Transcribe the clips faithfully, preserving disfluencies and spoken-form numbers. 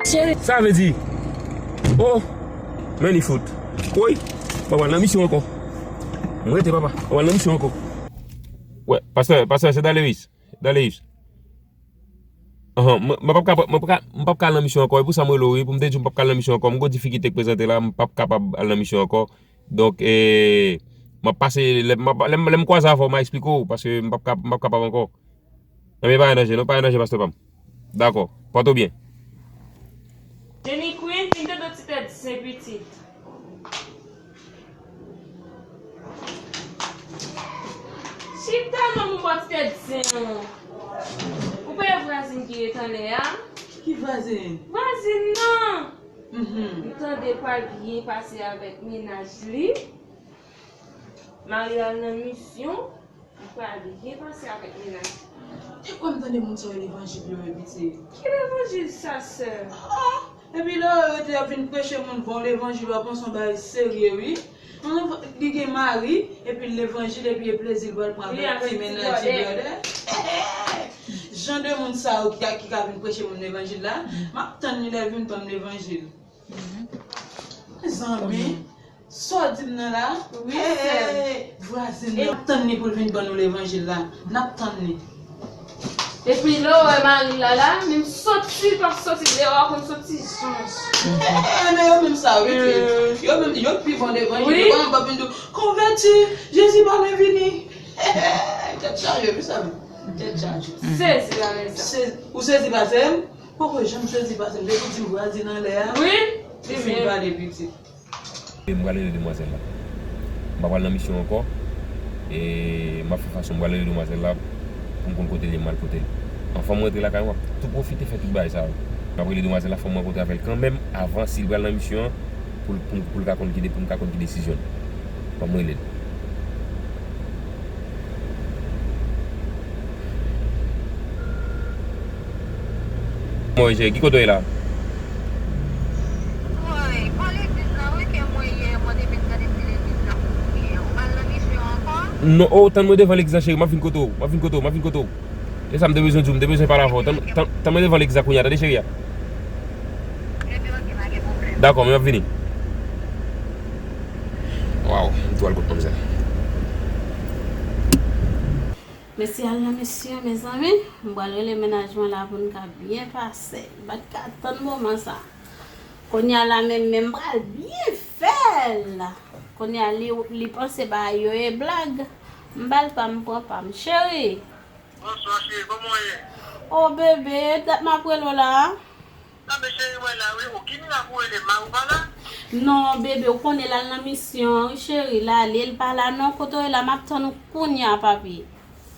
Sa vle di, oh, men li fout. Woy, m pral nan misyon ankò. M rete, papa, m pral nan misyon ankò. Wè, pastè, pastè, se Daleus. Daleus. Ahan, mwen, mwen p ap ka, mwen p ap ka, mwen p ap ka al nan misyon ankò. E pou sa mwen rele w, wi, pou m te di w m p ap ka al nan misyon ankò. M gon difikilte k prezante la, m p ap kapab al nan misyon ankò. Donk, e, m ap pase, lè, m ap, lè, m- lè m kwaze avè w, m a eksplike w, paske m p ap ka, m p ap kapab ankò. Nan men pa gen danje, non, pa gen danje, pastè pa m. Dakò, pòte w byen. Jenny Queen, vin tande ti tèt zen pitit. Chita non, mon bò ti tèt zen an. Ou pa wè vwazin ki ret anlè a? Ki vwazin? Vwazin nan. Mhm. M tande pral byen pase avèk mennaj li. Mari l al nan misyon. Li pral byen pase avèk mennaj. Te kwè m tande moun sa yo levanjil yo, wi, pitit. Ki levanjil sa, sè? Ah, epi lè yo te ap vin preche moun bon levanjil, w ap panse yon bagay serye, wi. Yon lev- li gen mari, epi levanjil, epi e plezi l pral pran avèk ti mennaj li, brother. Jan de moun sa yo ki ka, ki ka vin preche moun levanjil la, m ap tann li lè l vin ban m levanjil. Mezanmi, sa w di m nan la? Wi, sè. Hey, vwazin nan. N ap tann li pou l vin ban nou levanjil la. N ap tann li. Epi lè w wè mari l la la, menm soti, l p ap soti deyò a, konn soti jan. Eh, men yo menm sa, wi, pitit. Yo menm, yo pi bon levanjil. Wi. Yo pa menm p ap vin di w, konvèti, Jezi pa lwen vini. Tèt chaje, wi, sa menm. Tèt chaje. Sezi la, men sa. Se- Ou sezi pase m? Poko janm sezi pase m. Depi w di m vwazin anlè a, wi, li fin pale pitit. E m pral rele demwazèl la. M pa pral nan misyon ankò. E m ap fè fason, m pral rele demwazèl la pou m konn kote l ye, m al kote l. Anvan m rantre lakay mwen, m ap tou pwofite fè tout bagay sa yo. M ap rele demwazèl la, fò m rankontre avè l kanmenm avan, si l pral nan misyon an, pou l, pou m, pou l ka konn ki de, pou m ka konn ki desizyon l. Ban m rele l. Mwen, Jè, ki kote w ye la? Woy, pa legliz la, wi, ke mwen ye, mwen te vin gade ti legliz la pou mwen ye. Ou pral nan misyon ankò? Non, oh, tann mwen devan legliz la, cheri, m ap vin kote w, m ap vin kote w, m ap vin kote w. E sa m te bezwen di w, m te bezwen pale avè w. Tann, tann, tann mwen devan legliz la kounye a, tande, cheri a. Epi, ok, pa gen pwoblèm. Dakò, men m ap vini. Waw, m tou al kot manmzèl. Mesye al nan misyon, mezanmi. M pral rele mennaj mwen la pou n ka byen pase. M pa t ka tann moman sa. Kounye a la menm, men m pral byen fè l. Kounye a li, li panse bagay yo e blag. M ba l pa m, pran pa m. Cheri. Bonswa, cheri. Kòman w ye? O bebe, dat m ap rele w la. Tanbe cheri, mwen la wi. O, ki mirak ou rele m, mari w pa la? Non, bebe, ou konnen l al nan misyon an, wi, cheri, l ale, l pa la non. Kote w ye la, m ap tann ou kounye a, papi.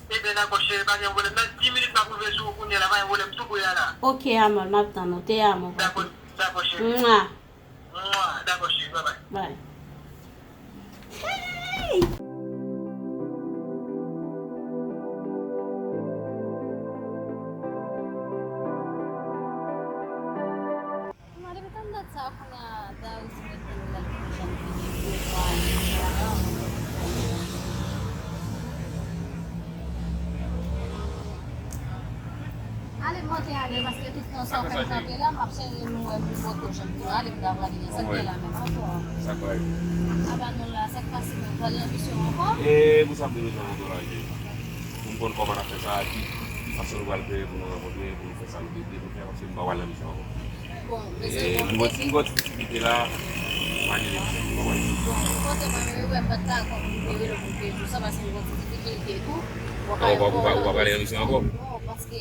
Ebyen, dakò, cheri, pa gen pwoblèm. Nan dis minit, m ap rive sou ou kounye a la, pa gen pwoblèm, tou pre a la. Oke, amor, m ap tann ou, te amo, papi. Dakò, dakò, cheri. Mwa. Mwa, dakò, cheri, babay. Bay. Hey! Mwen depi tann dat sa kounye a, Darius mete m nan janm fini pou mwen. Ale, m antre ale, paske tout tan sa w fè m kanpe la, m ap chèche nou wè pou foto jan tou. Ale, m ta prale, sa k gen la menm ankò? Sa k pa ye? Aba non la, sa k pase menm? Pral nan misyon ankò? E pou sa m te bezwen yon dola, je. Pou m konn kòman n ap fè sa, ki, ki fason nou pral fè pou nou rankontre, pou nou fè sa nou vle, pou nou fè, paske m pa pral nan misyon ankò. Bon, e, mezanmi, m gon ti difikilte la, m pa gen levanjil, m pa wè. Bon, kote mwen menm, wi, m pa t ka konn m te rele pou m te di w sa, paske m gon ti difikilte tou. Ou pa, ou pa, ou pa prale nan misyon ankò? Non, paske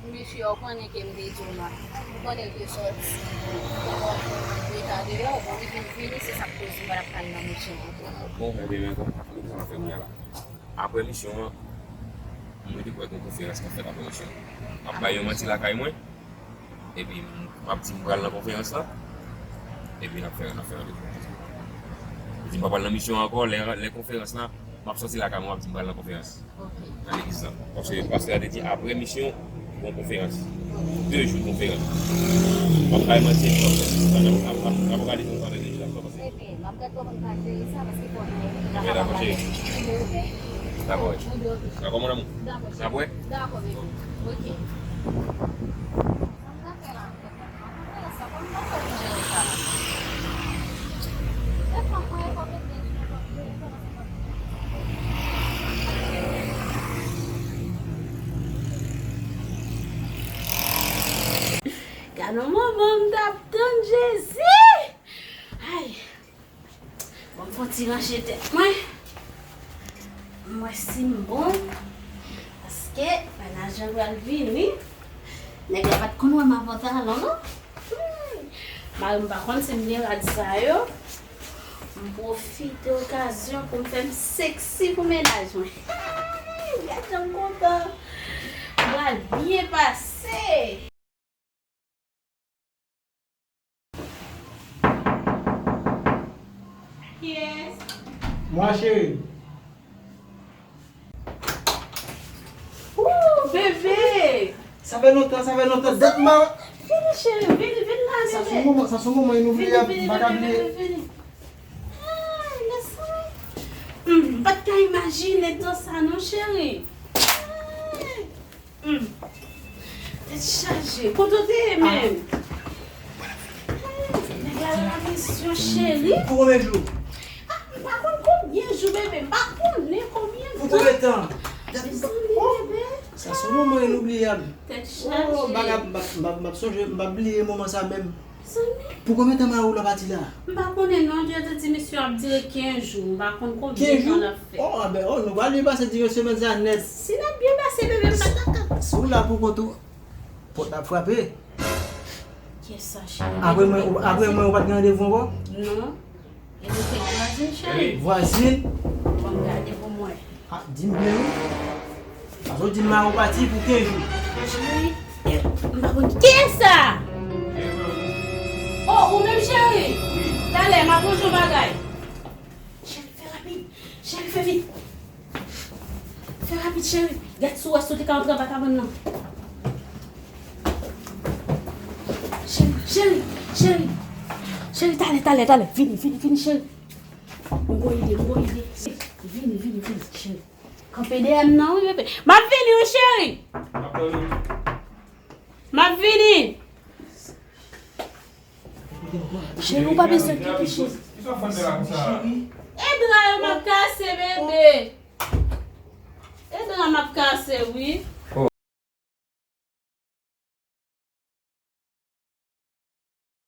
mesye yo konnen ke m te di w la. M konnen l te sòti, m te ka deyò, bon, li vin vini, se sa k koz m pa t ap ka al nan misyon ankò. Bon, ebyen, men, sa n ap fè kounye a la? Apre misyon an, mwen te kwè gen konferans k ap fèt apre misyon an. M ap bay yon manti lakay mwen, epi m, m ap di m pral nan konferans lan, epi n ap fè, n ap fè randevou. Ou di m pa pral nan misyon an ankò, lè, lè konferans lan, m ap sòti lakay mwen, m ap di m pral nan konferans. Ok. Nan legliz lan. Paske pastè a te di apre misyon, gon konferans. De jou konferans. M ap bay manti, m ap, m ap, m ap, m ap gade yon pandan de jou la, m ap pase. Ebyen, m ap gade kòman m ka jere sa, paske fò nou kapab pale. Ebyen, dakò, cheri. Oke? Dakò, wi. Oke. Dakò, mon amour. Dakò, cheri. N ap wè? Dakò, bebe. Oke. Sa m ka fè la, m ka fè la. A nan moman m t ap tann Jezi! Ay! Bon, m fè yon ti ranche tèt mwen. M wè si m bon. Paske mennaj mwen pral vini. Nèg la pa t konn wè m avan talon, non. Hmm. Mari m pa konn si m gen rad sa yo. M pwofite okazyon pou m fè m seksi pou mennaj mwen. Hey, gad jan m kontan. M pral byen pase. Yes. Mwa cheri. Ooh, bebe. Sa fè lontan, sa fè lontan. Dat m pa... Vini, cheri, vini, vini la, bebe. Sa se yon moman, sa se yon moman inobliyab, m pa ka bliye. Vini, vini, vini, vini. Ay, mèsi. Hmm, m pa t ka imajine tan sa non, cheri. Ay. Hmm. Tèt chaje. Kote w te ye menm? Nèg la lakizasyon, cheri. Pou konbyen jou? Ah, m pa konn konbyen jou, bebe. M pa konnen konbyen tan. Pou konbyen tan? Mezanmi, bebe. Sa se yon moman inobliyab. Tèt chaje. Oh, m pa ka, m pa, m pa, m pa sonje, m pa bliye moman sa menm. Pou konbyen tan mari w la pati la? M pa konnen non, yo te di misye ap dire kenz jou, m pa konn konbyen tan l ap fè. Oh, anben, oh, nou pral byen pase diran semèn sa nèt. Si n ap byen pase, bebe, m pa ta ka. Si w la pou kont ou, pòt la ap frape. Kiyès sa, cheri? Apre mwen, apre mwen, ou pa t gen randevou ankò? Non. E nou se vwazin, cheri? Vwazin? Bon, gade pou mwen. Ah, di m byen wi. Paske w di m mari w pati pou kenz jou. Cheri, eh, m pa konn kiyès sa. Oh, ou menm cheri? Wi. Talè, m ap ranje yon bagay. Cheri, fè rapid. Cheri, fè vit. Fè rapid, cheri. Gad si w wè si w te ka antre anba kabann nan. Cheri, cheri, cheri. Cheri, talè, talè, talè. Vini, vini, vini, cheri. M gon ide, m gon ide. Vini, vini, vini, cheri. Kanpe dèyè m nan, wi, bebe. M ap vini, wi, cheri. M ap vini. Cheri, ou pa bezwen kite cheri. E dra yo m ap kase, bebe. E dra m ap kase, wi.